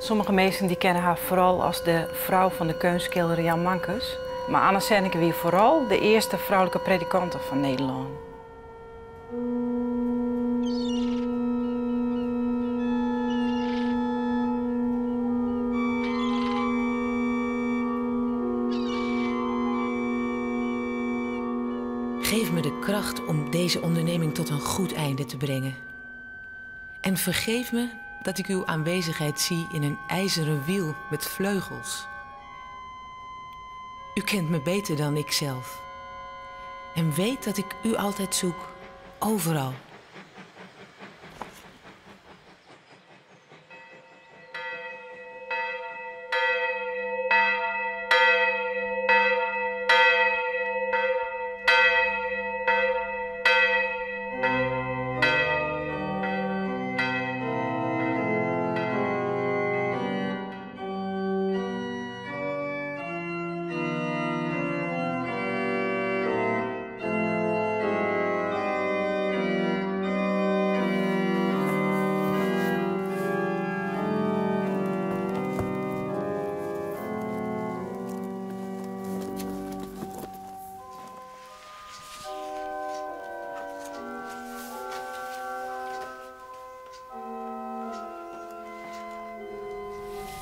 Sommige minsken die kenne har foaral as de frou fan de keunstskilder Jan Mankes, mar Anna Zernike wie foaral de earste froulike predikante fan Nederlân. Geef me de kracht om deze onderneming tot een goed einde te brengen. En vergeef me dat ik uw aanwezigheid zie in een ijzeren wiel met vleugels. U kent me beter dan ikzelf. En weet dat ik u altijd zoek, overal.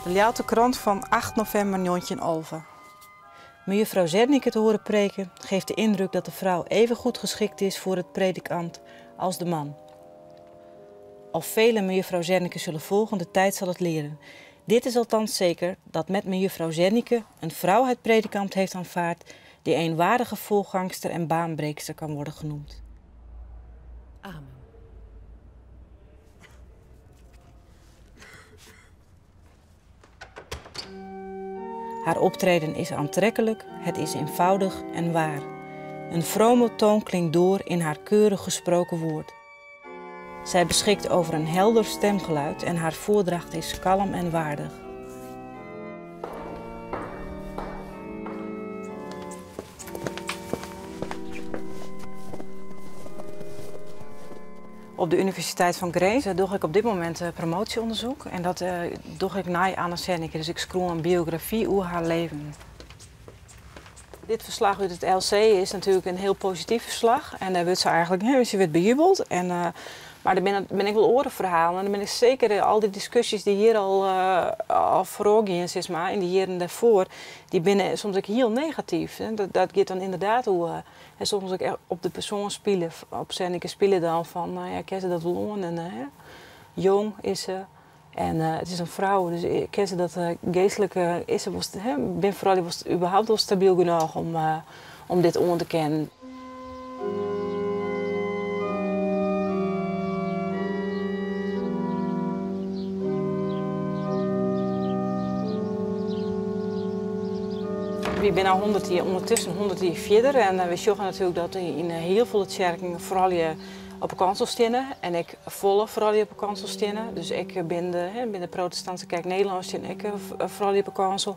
De Ljouwerter Krant fan 8 novimber 1911. Mejuffrouw Zernike te horen preken geeft de indruk dat de vrouw even goed geschikt is voor het predikambt als de man. Of velen mejuffrouw Zernike zullen volgen, de tijd zal het leren. Dit is althans zeker dat met mejuffrouw Zernike een vrouw het predikambt heeft aanvaard die een waardige voorgangster en baanbreekster kan worden genoemd. Amen. Haar optreden is aantrekkelijk, het is eenvoudig en waar. Een vrome toon klinkt door in haar keurig gesproken woord. Zij beschikt over een helder stemgeluid en haar voordracht is kalm en waardig. Op de Universiteit van Grins doe ik op dit moment promotieonderzoek en dat doe ik naar Anna Zernike. Dus ik schreeuw een biografie over haar leven. Dit verslag uit het LC is natuurlijk een heel positief verslag en daar wordt ze eigenlijk, hè, ze werd bejubeld. En, maar daar ben ik wel orenverhalen en dan ben ik zeker al die discussies die hier al voorgaan, zeg maar, in de jaren daarvoor, die binnen soms ook heel negatief. Hè. Dat gaat dan inderdaad hoe en soms ook echt op de persoon spelen, op Zernike spelen dan van, nou ja, ken ze dat wel aan en hè, jong is ze en het is een vrouw, dus ken ze dat geestelijke is ze, was, hè, ben vooral die was überhaupt wel stabiel genoeg om dit aan te kennen. Ik ben al 100 jaar, ondertussen 100 jaar verder en we zien natuurlijk dat in heel veel kerken vooral je op vakantie staan en ik volg vooral je op vakantie staan. Dus ik ben de, hè, ben de Protestantse Kerk Nederlands en ik vooral je op vakantie.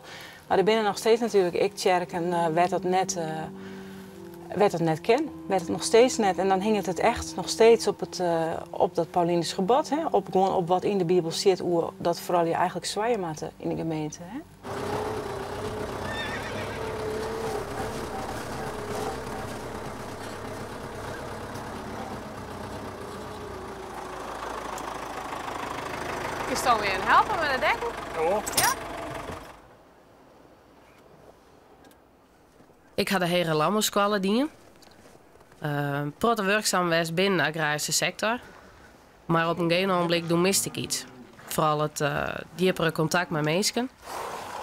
Maar er binnen nog steeds natuurlijk ik kerken werd dat net werd dat net ken, werd het nog steeds net. En dan hing het echt nog steeds op dat Paulinus gebod, hè? Op, gewoon op wat in de Bijbel zit, hoe dat vooral je eigenlijk zwaaien moeten in de gemeente. Hè? Kun je dan weer helpen met het dekken? Ja hoor. Ja? Ik had de heren landbouwscholen dienen. Protte werkzaam was binnen de agrarische sector. Maar op een gegeven moment toen miste ik iets. Vooral het diepere contact met mensen.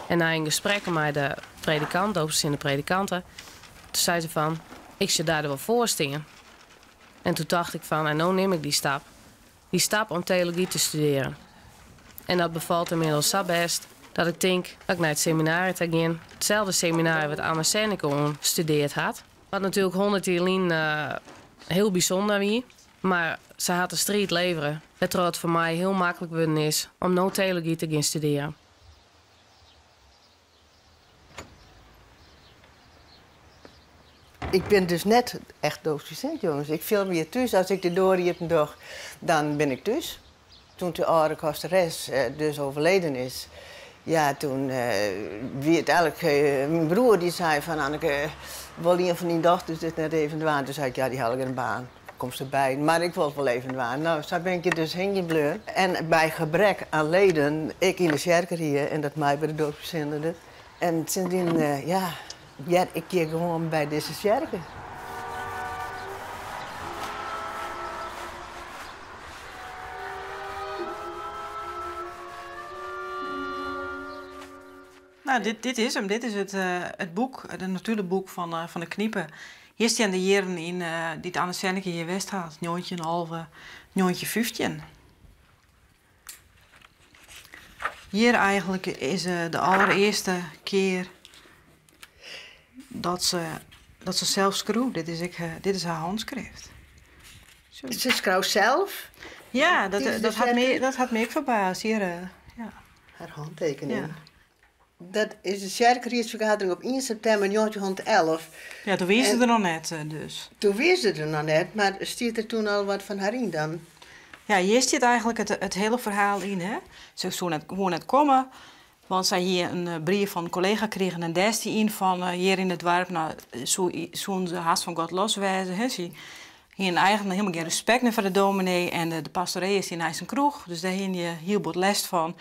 En na een gesprek met de predikant, de overziende predikanten, toen zei ze van, ik zit daar wel voor staan. En toen dacht ik van, en nu neem ik die stap. Die stap om theologie te studeren. En dat bevalt inmiddels zo best dat ik denk dat ik naar het seminarie te gaan. Hetzelfde seminarie wat Anna Zernike gestudeerd had. Wat natuurlijk 100 jaar geleden heel bijzonder was. Maar ze had de strijd leveren. Het het voor mij heel makkelijk geworden is om nou theologie te gaan studeren. Ik ben dus net echt doopsgezind, jongens. Ik film hier thuis. Als ik de door heb een dag, dan ben ik thuis. Toen de âlde kosteres dus overleden is, ja, toen wie it eigenlik myn broer dy sei fan Anneke, wol ien fan dyn dochters dit net even dwaan? Toen sei ik, ja, dy ha allegear in baan, komst derby, mar ik wol it wol even dwaan. No, sa bin ik hjir dus hingjen bleaun. En by gebrek aan leden, ik yn de tsjerkerie en dat mei by de doopsgesinden. En sindsdien, ja, hear ik hjir gewoan by dizze tsjerke. Nou, dit, dit is hem. Dit is it, it boek, it notulenboek fan, fan de Knipe. Hjir stean de jierren yn dy't Anne Senneke hjir west hat, 1911, 1915. Hjir eigenlik is de allerearste kear dat se, dat se sels skriuwt. Dit is, ek, dit is har hânskrift. Se skreau sels? Ja, dat, dat, hat my, dat hat my ek ferbaasd. Hjir, ja. Har hantekening. Ja. Dat is de tsjerkeriedsfergadering op ien septimber 1911. Ja, doe wie se der noch net dus. Doe wie se der noch net, mar stiet der toen al wat fan har yn dan? Ja, hjir stiet eigenlik it, it hiele ferhaal yn. Hè? Se soe net, woe net komme, want sy hie in brief fan in kollega krigen en dêr stie yn fan hjir yn it doarp, no, soe, soene se hast fan God los wêze. Hè? Sy hiene eigenlik hielendal gjin respekt mear foar de dominee en de, de pastoree stie neist in kroech, dus dêr hiene je hiel bot lêst fan.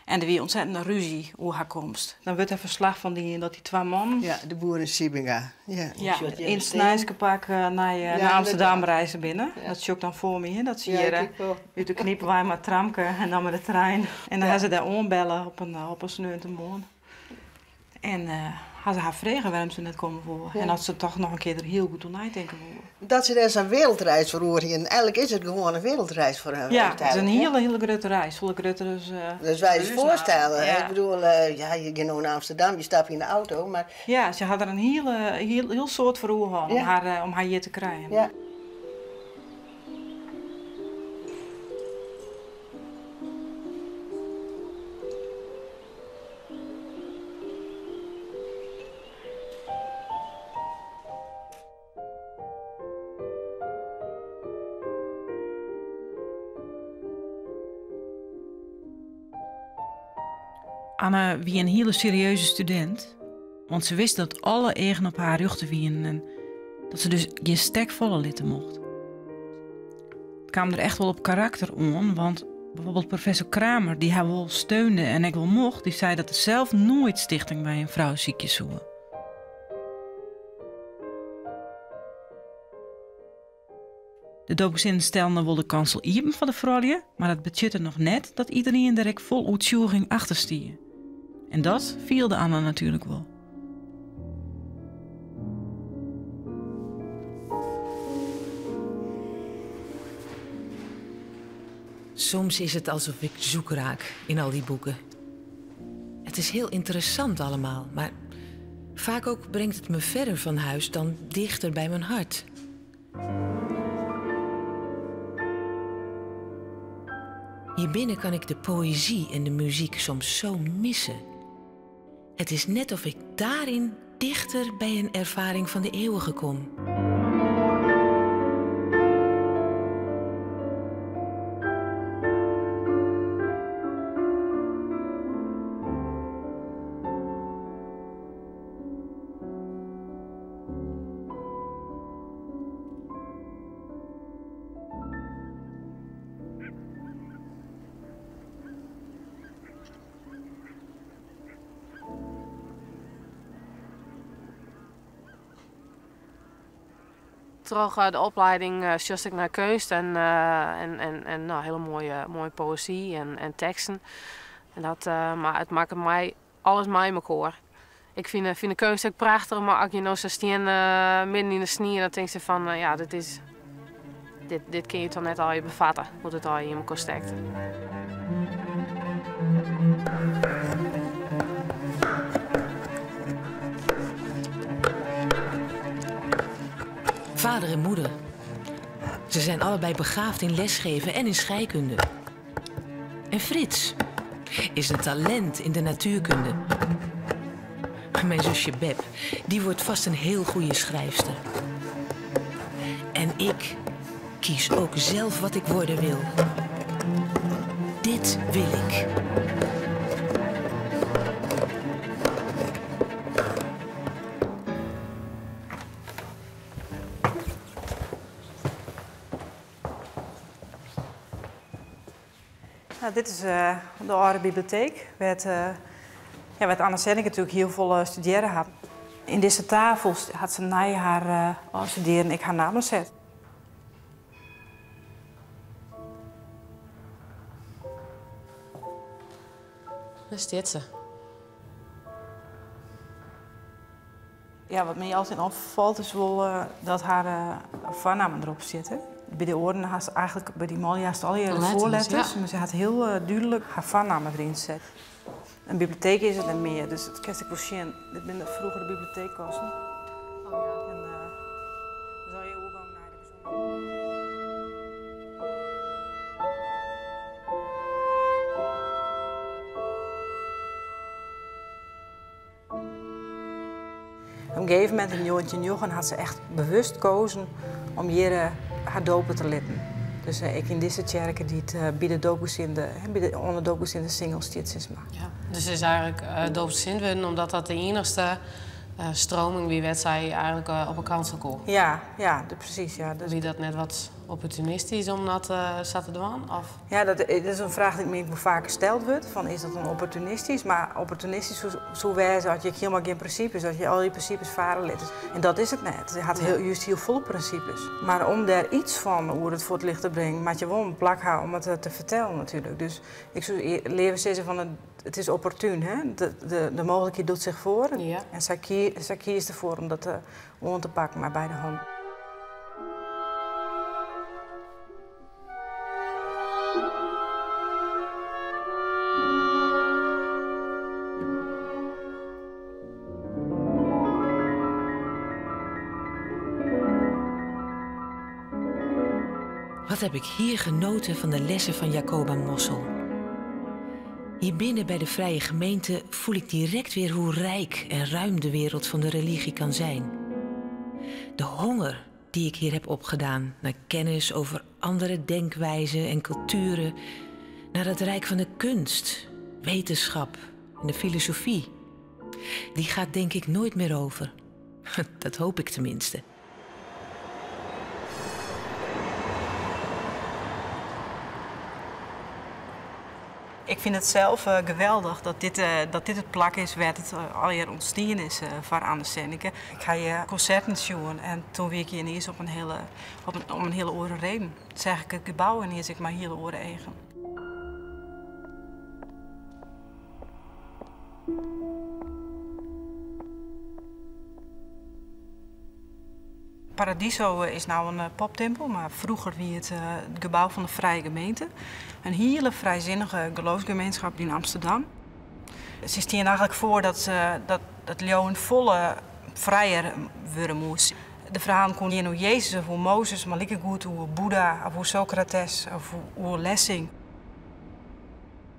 En der wie ontzettende rúzje oer har komst. Dan wurdt der ferslach fan dien dat dy twa mannen. Ja, de Boer en Siebenga. Ja, ja yn it sneinske pak nei, nei Amsterdam reizge binne. Dat sjoch ik dan foar my, dat se hjir út de Knipe wei mei it tramke en dan mei de trein. En dan ha se dêr oanbelle op in, op in sneontemoarn. En ha se har frege wêrom't se net komme woe. En dat se toch noch in kear der hiel goed oer neitinke woe. Dat se dêr sa'n wereldreis foar oer hienen. Eigenlik is it gewoan in wereldreis foar har. Ja, it is in hiele, hiele grutte reis. Folle grutter as. Dus wy ús foarstelle. Ik bedoel, ja, je gean no nei Amsterdam, je stappe yn de auto, mar. Ja, se ha der in hiele, hiel, hiel soad foar oer hân om har, om har hjir te krijen. Ja. Anne wie in hiele serieuze studint, want se wist dat alle eagen op har rjochte wienen en dat se dus gjin stek falle litte mocht. It kaam der echt wol op karakter oan, want bijvoorbeeld professor Kramer, dy't har wol steunde en ek wol mocht, dy sei dat er sels noait stichting by in frou sykje soe. De doopgesinden stelden wol de kansel iepen foar de froulju, mar dat betsjutte noch net dat iderien der ek fol oertsjûging achter stie. En dat fielde Anne natuerlik wol. Soms is het alsof ik zoek raak in al die boeken. Het is heel interessant allemaal, maar vaak ook brengt het me verder van huis dan dichter bij mijn hart. Hier binnen kan ik de poëzie en de muziek soms zo missen. Het is net of ik daarin dichter bij een ervaring van de eeuwige kom. Troch de oplieding sjochst ek nei keunst en, en, en, no, hiele moaie, moaie poëzy en, en teksten. En dat, mar it makket my alles mei mekoar. Ik fyn, fyn de keunst ek prachtich, mar as je no sa stean midden yn de snie, dan tinkst fan, ja, dit is, dit, dit kin je toch net allegear befatte, hoe't it allegear yn mekoar stekt. Vader en moeder. Ze zijn allebei begaafd in lesgeven en in scheikunde. En Frits is een talent in de natuurkunde. Mijn zusje Beb, die wordt vast een heel goede schrijfster. En ik kies ook zelf wat ik worden wil. Dit wil ik. Nou, dit is eh, de oude bibliotheek, waar het, uh, ja, waar Anne Senneke natuurlijk heel veel studeren had. In deze tafel had ze na haar uh, studeren ik haar naam zet. Daar zit ze. Ja, wat mij altijd opvalt is wel dat haar voornamen erop zitten. Bij de oren had ze eigenlijk, bij die mooie had ze al die voorletters, maar ze had heel duidelijk haar voornaam erin gezet. Een bibliotheek is het en meer, dus het kerst ik wel zien. Dit zijn de vroegere bibliotheekkosten. Oh ja. En dan zal je overgang naar de bijzondere. Op een gegeven moment in 1909 had ze echt bewust gekozen om hier haar dopen te litten. Dus ik in deze kerk die het bij de doopgezinde, hè, bij de onder doopgezinde singles stiet, zeg maar. Ja, dus het is eigenlijk doopgezind worden omdat dat de enigste stroming wie werd zij eigenlijk op een kansel kon. Ja, ja, de, precies. Ja. Dus Wie dat net wat opportunistisch om dat zat te doen? Of? Ja, dat is een vraag die me vaak gesteld wordt. Van, is dat dan opportunistisch? Maar opportunistisch zo wijze had je helemaal geen principes, dat je al die principes varen liet. En dat is het net. Je had juist heel veel principes. Maar om daar iets van hoe het voor het licht te brengen, moet je wel een plak houden om het te vertellen natuurlijk. Dus ik zou leven zeggen van het is opportun, hè? De mogelijkheid doet zich voor. En zij kiest ervoor om dat aan te pakken, maar bij de hand. Wat heb ik hier genoten van de lessen van Jacoba Mossel. Hier binnen bij de Vrije Gemeente voel ik direct weer hoe rijk en ruim de wereld van de religie kan zijn. De honger die ik hier heb opgedaan naar kennis over andere denkwijzen en culturen, naar het rijk van de kunst, wetenschap en de filosofie, die gaat denk ik nooit meer over. Dat hoop ik tenminste. Ik vind het zelf geweldig dat dit het plak is waar het al jaar ontstaan is voor Anne Senneke. Ik ga je concerten zien en toen wie ik hier ineens op een hele, op een, om een hele oren reden. Toen zeg ik het gebouw en hier zit ik maar hele oren eigen. Paradiso is nou een poptempel, maar vroeger wie het gebouw van de Vrije Gemeente. Een hele vrijzinnige geloofsgemeenschap in Amsterdam. Ze stien eigenlijk voor dat het leeuwen volle vrijer worden moest. De verhalen kon niet hoe Jezus of hoe Mozes, maar lekker goed hoe Boeddha of hoe Socrates of hoe Lessing.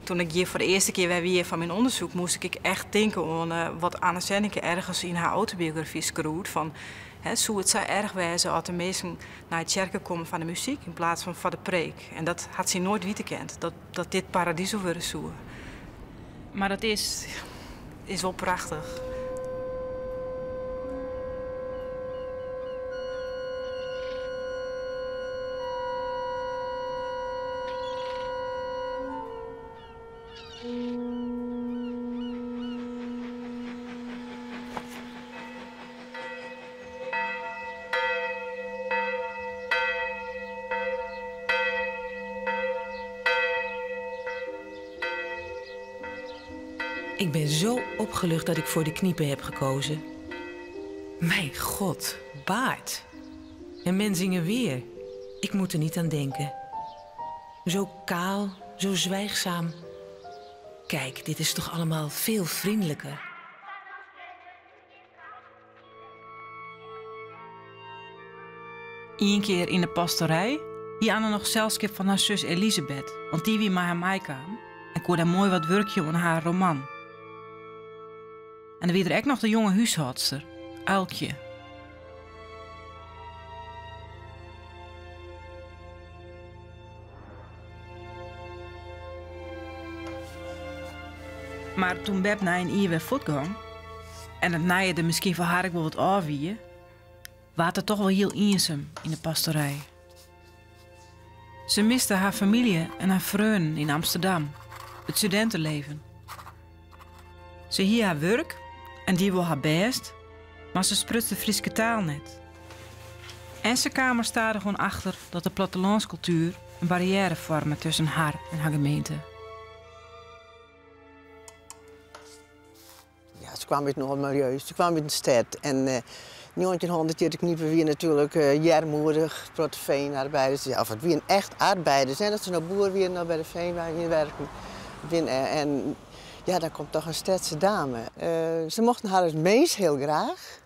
Toen ik hier voor de eerste keer weer weer van mijn onderzoek moest ik echt denken aan wat Anne Senneke ergens in haar autobiografie schreef. Van, hè, hoe het zou erg wezen als de mensen naar het kerken komen van de muziek in plaats van van de preek. En dat had ze nooit weten kend, dat dit paradiso worden zou. Maar dat is wel prachtig. Ik ben zo opgelucht dat ik voor de kniepen heb gekozen. Mijn god, baard. En Mensinger weer. Ik moet er niet aan denken. Zo kaal, zo zwijgzaam. Kijk, dit is toch allemaal veel vriendelijker. Eén keer in de pastorij, hier Anne nog zelfskip van haar zus Elisabeth, want die wie maar haar mij kwam en kon daar mooi wat werkje aan haar roman. En dan wie er ook nog de jonge huishoudster, Uiltje. Mar toen Bep nei in jier wer fuortgong en it nije der miskien foar har ek wol wat ôf wie, waard it toch wol hiel iensum yn de pastorij. Se miste har famylje en har freonen yn Amsterdam, it studinteleven. Se hie har wurk en die wol har bêst, mar se spruts de Fryske taal net. En se kaam der stadichoan achter dat de plattelânskultuer in barriêre foarme tusken har en har gemeente. Ja, se kwam út in oar miljeu, se kwam út in stêd. En uh, 1900 Knipe wie natuerlik uh, earmoedich, protte feanarbeiders. Ja, of it wienen echt arbeiders, hè, dat se no boer wienen of by de feanwei werken. En ja, dan komt toch in stedse dame. Uh, se mochten har as mins hiel graach.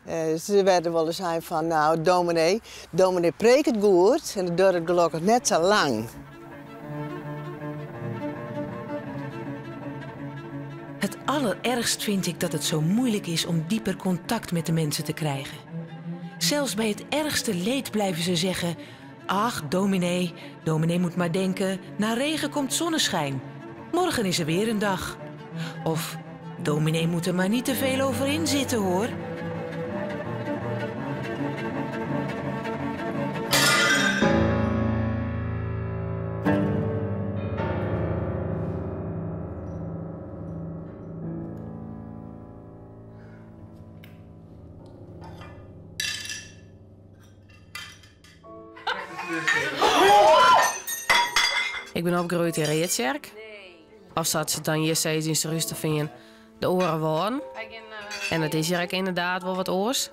Uh, se werden wolris sein fan, no, dominee, dominee preket goed en it duorret gelokkich net sa lang. Het allerergst vind ik dat het zo moeilijk is om dieper contact met de mensen te krijgen. Zelfs bij het ergste leed blijven ze zeggen: Ach, dominee, dominee moet maar denken, na regen komt zonneschijn. Morgen is er weer een dag. Of dominee moet er maar niet te veel over inzitten hoor. Ik bin opgroeid yn Readtsjerk. Of sa't se it dan hjir sizze yn Surhústerfean, de oare wâlden. En it is hjir ek ynderdaad wol wat oars.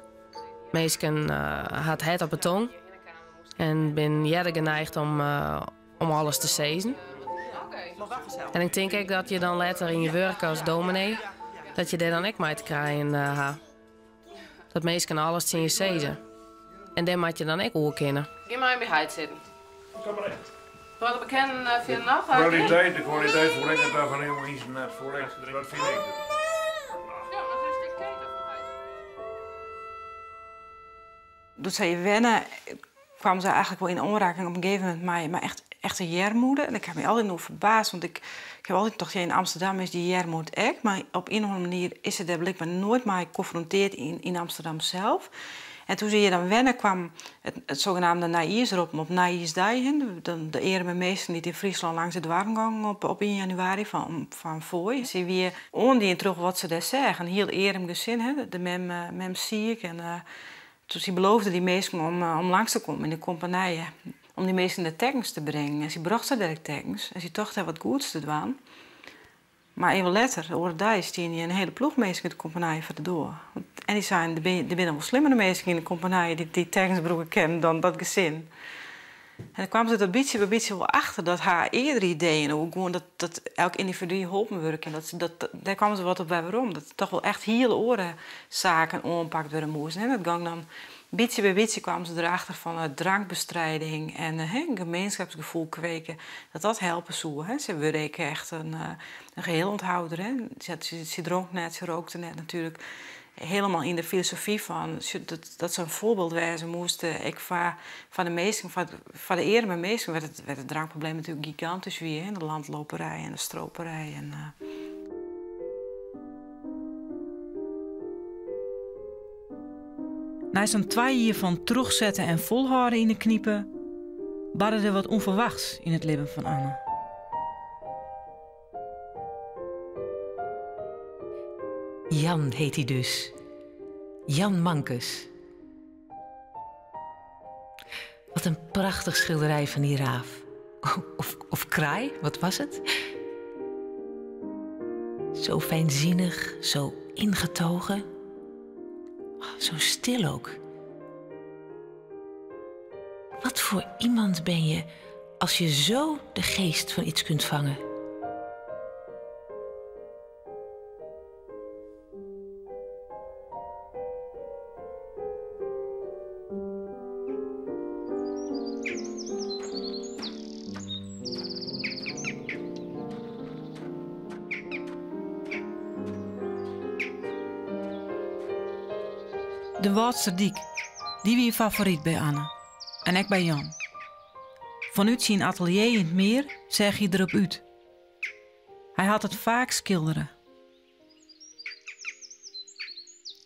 Minsken ha it hert op 'e tong en binne earder geneigd om, om alles te sizzen. En ik tink ek dat je dan letter yn je wurk as dominee, dat je dêr dan ek mei te krijen ha. Dat minsken alles tsjin je sizze. En dêr moat je dan ek oer kinne. Gean mar even by heit sitten. Kom mar even. Wat bekenden fierder noch? Kwaliteit, de kwaliteit foar ik it daarvan helemaal eens net foar ik, dat fyn ik. Doe't sy hjir wenne, kaam se eigentlik wol yn oanraking op in gegeven momint mei, mei echt, echte earmoede. En ik ha my altyd oer ferbaasd, want ik, ik ha altyd tocht, ja, yn Amsterdam is dy earmoed ek. Mar op ien of oare manier is se dêr blykber noait mei konfrontearre yn, yn Amsterdam sels. En toen se hjir dan wenne, kwam it, it saneamde nijjiersroppen op nijjiersdei. Hè, de, de earme minsken dy't yn Fryslân langs de doarren gongen op, op 1 januari fan, fan foai. Se wie oandien troch wat se dêr seach. In hiel earm gesin, hè, de mem, eh, mem siik en uh, toen sy beloofde dy minsken om, uh, om langs te kommen yn de kompanije. Om dy minsken de tekkens te bringen. En sy brocht se dêr ek tekkens. En sy tocht dêr wat goeds te dwaan. Mar even letter, de oare dei, stiene hjir in hiele ploech minsken út de kompanije foar de doar. En dy seinen, der binne, der binne wol slimmere minsken yn de kompanije dy't dy tekkens brûke kinne dan dat gesin. En dan kaam se der bytsje by bytsje wol achter dat har eardere ideeën oer gewoan dat, dat elk yndividu holpen wurde kin, dat, dat, dêr kaam se wat op wer werom. Dat toch wol echt hiele oare saken oanpakt wurde moasten. En dat gong dan bytsje by bytsje kaam se derachter fan uh, drankbestrijding en uh, gemeenschapsgevoel kweken, dat dat helpe soe. Hè. Se wurde ek echt in, uh, in geheelonthouder. Hè. Se, se, se dronk net, se rookte net natuerlik. Helemaal yn de filosofy fan dat, dat se in foarbyld wêze moasten. Ek foar, foar de minsken, foar, foar de earme minsken, wêr't it, wêr't it drankprobleem natuerlik gigantysk wie. Hè. De landloperij en de stroperij. En, uh... Nei sa'n twa jier fan trochsetten en folhâlden yn 'e knipe, barde der wat ûnferwachts yn it libben fan Anne. Jan heet hij dus. Jan Mankes. Wat een prachtig schilderij van die raaf. Of, of kraai, wat was het? Zo fijnzinnig, zo ingetogen. Zo stil ook. Wat voor iemand ben je als je zo de geest van iets kunt vangen? De Wâldsterdyk, dy wie favoryt by Anne. En ek by Jan. Fanút syn atelier yn it Meer seach hy derop út. Hy hat it faak skildere.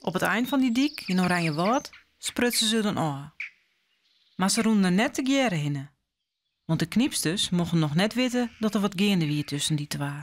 Op it ein fan dy dyk yn Oranjewâld sprutsen se dan ôf. Mar se rûnen der net tegearre hinne, want de knypsters mochten noch net witte dat der wat geande wie tusken dy twa.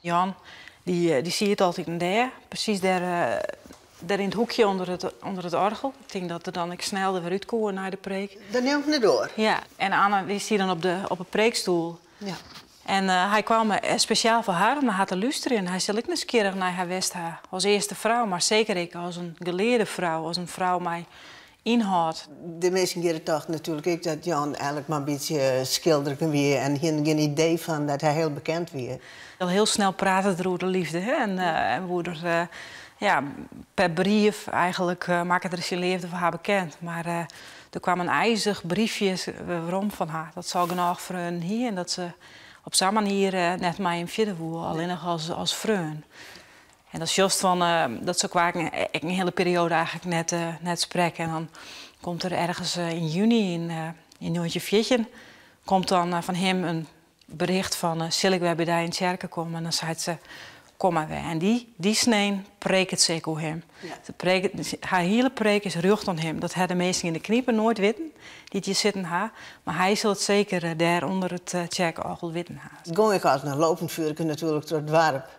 Jan, dy, dy siet altyd dêr, presys dêr, dêr yn it hoekje ûnder it oargel. Ik tink dat er dan ek snel der wer út koe nei de preek. Dan nimt net door. Ja, en Anne dy stie dan op de preekstoel. Ja. En hy kwam spesjaal foar har om nei har te lústerjen. Hy sil ek nijsgjirrich nei har west ha as earste frou, mar seker ek as in gelearde frou, as in frou mei ynhâld. De minsken hjir tochten natuerlik ek dat Jan eigenlik mar in bytsje skilderken wie en hiene gjin idee fan dat hy hiel bekend wie. Al hiel snel prate er oer de liefde, hè, en woe er ja, per brief eigenlik makke er syn leafde foar har bekend. Mar der kwam in ijzich briefje werom fan har dat se al genôch freonen hie en dat se op sa'n manier net mei him fierder woe, allinnich as freon. En dan sjochst fan dat se elkoar ek in hiele perioade eigenlik net sprekke. En dan komt der ergens yn juny yn 1914 komt dan fan him in bericht fan sil ik wer by dy yn tsjerke komme? En dan seit se kom mar wer. En dy snein preket se ek oer him. Se preket, har hiele preek is rjocht oan him. Dat ha de minsken yn de Knipe noait witten, dy't hjir sitten ha. Mar hy sil it seker dêr ûnder it tsjerkeoargel witten ha. It gong ek as in lopend fjoerke natuerlik troch it doarp.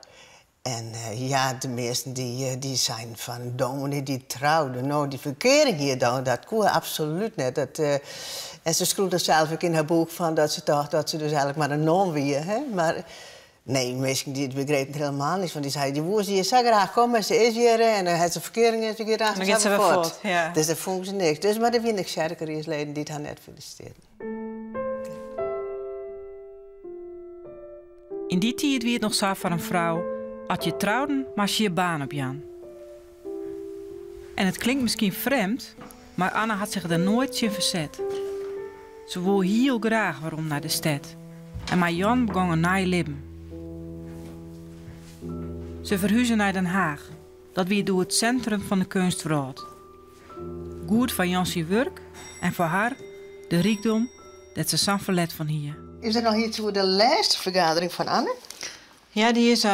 En ja, de measten dy seinen fan dominee dy troude no, dy ferkearing hie dan, dat koe absolút net. Dat, en se skreau der sels ek yn har boek fan dat se tocht dat se dus eigenlik mar in non wie. Hè? Mar nee, minsken dy begrepen it helemaal niet. Want dy seinen, dy woe se hjir sa graach komme en se is hjir en dan hat se ferkearing en se giet Dan giet se wer fuort. Ja. Dus dat fûnen se niks. Dus, mar der wiene ek tsjerkeriedsleden dy't har net felisitearren. Yn dy tiid wie it noch sa foar in frou, as je trouden, moast je je baan opjaan. En it klinkt miskien frjemd, mar Anne hat sich der noait tsjin ferset. Se woe hiel graach werom nei de stêd en mei Jan begong in nij libben. Se ferhuze nei Den Haach, dat wie doe it sintrum fan de keunstwrâld. Goed foar Jan syn wurk en foar har de rykdom dêr't se sa'n ferlet fan hie. Is der noch iets oer de lêste fergadering fan Anne? Ja, dy is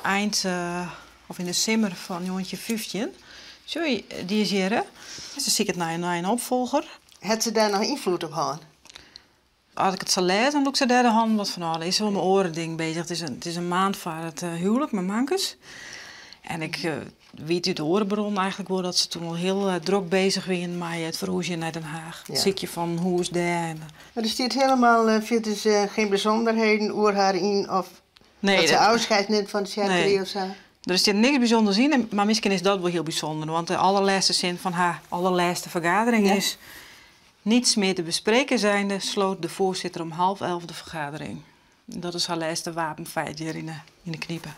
eind of yn de simmer fan 1915. Sjoch, dy is hjir. Se siket nei in opfolger. Hat se dêr noch ynfloed op hân? As ik it sa lês, dan lûkt se dêr de hannen wat fan ôf. Is se wol mei oare dingen beuzich. It is in maand foar it huwlik mei Mankes. En ik wit út de oare bronnen eigenlik wol dat se toen al hiel drok bezich wiene mei it ferhúzjen nei Den Haach. It sykjen fan in hûs dêr. Mar der stiet helemaal fierders gjin bysûnderheden oer har yn of Nee, dat se ôfskied nimt fan de tsjerkerie of sa? Der stiet niks bysûnders yn, mar miskien is dat wol hiel bysûnder. Want de allerlêste sin fan har allerlêste fergadering is: Niets meer te bespreken zijnde, sloot de voorzitter om 10.30 de vergadering. Dat is har lêste wapenfeit hjir yn de Knipe.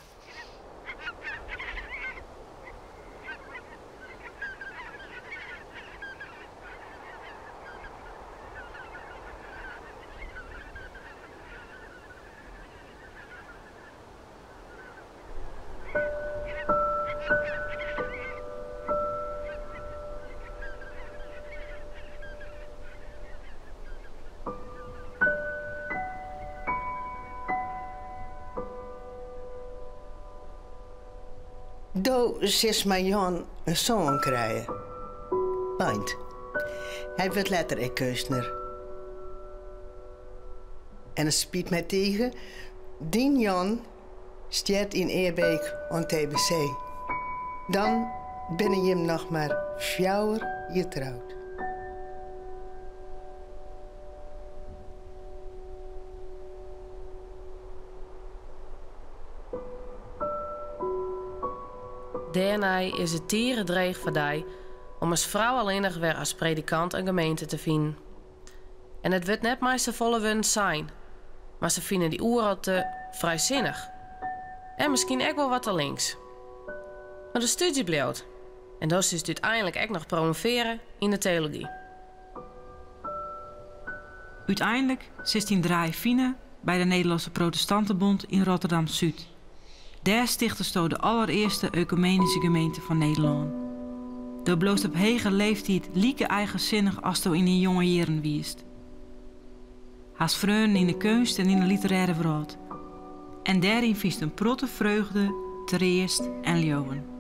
Do silst mei Jan in soan krije, Beint. Hy wurdt letter ek keunstner. En it spyt my tige, dyn Jan stjert yn Eerbeek oan tbc. Dan binne jim noch mar fjouwer jier troud. Dêrnei is it tige dreech foar dy om as frou allinnich wer as predikant in gemeente te finen. En it wurdt net mei safolle wurden sein, mar se fine dy oeral te frijsinnich. En miskien ek wol wat te links. Mar de stúdzje bliuwt en do silst úteinlik ek noch promovearje yn de teology. Uteinlik silst dyn draai fine by de Nederlandse Protestantenbond yn Rotterdam-Súd. Dêr stichtesto de allerearste oekumenyske gemeente fan Nederlân. Do bliuwst op hege leeftiid like eigensinnich asto yn dyn jonge jierren wiest. Hast freonen yn de keunst en yn de literêre wrâld. En dêryn fynst in protte freugde, treast en leauwen.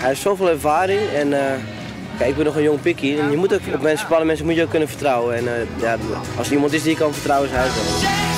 Hij heeft zoveel ervaring en kijk, ik ben nog een jong pikkie en je moet ook op mensen, bepaalde mensen moet je ook kunnen vertrouwen. En ja, als er iemand is die je kan vertrouwen, is hij het wel.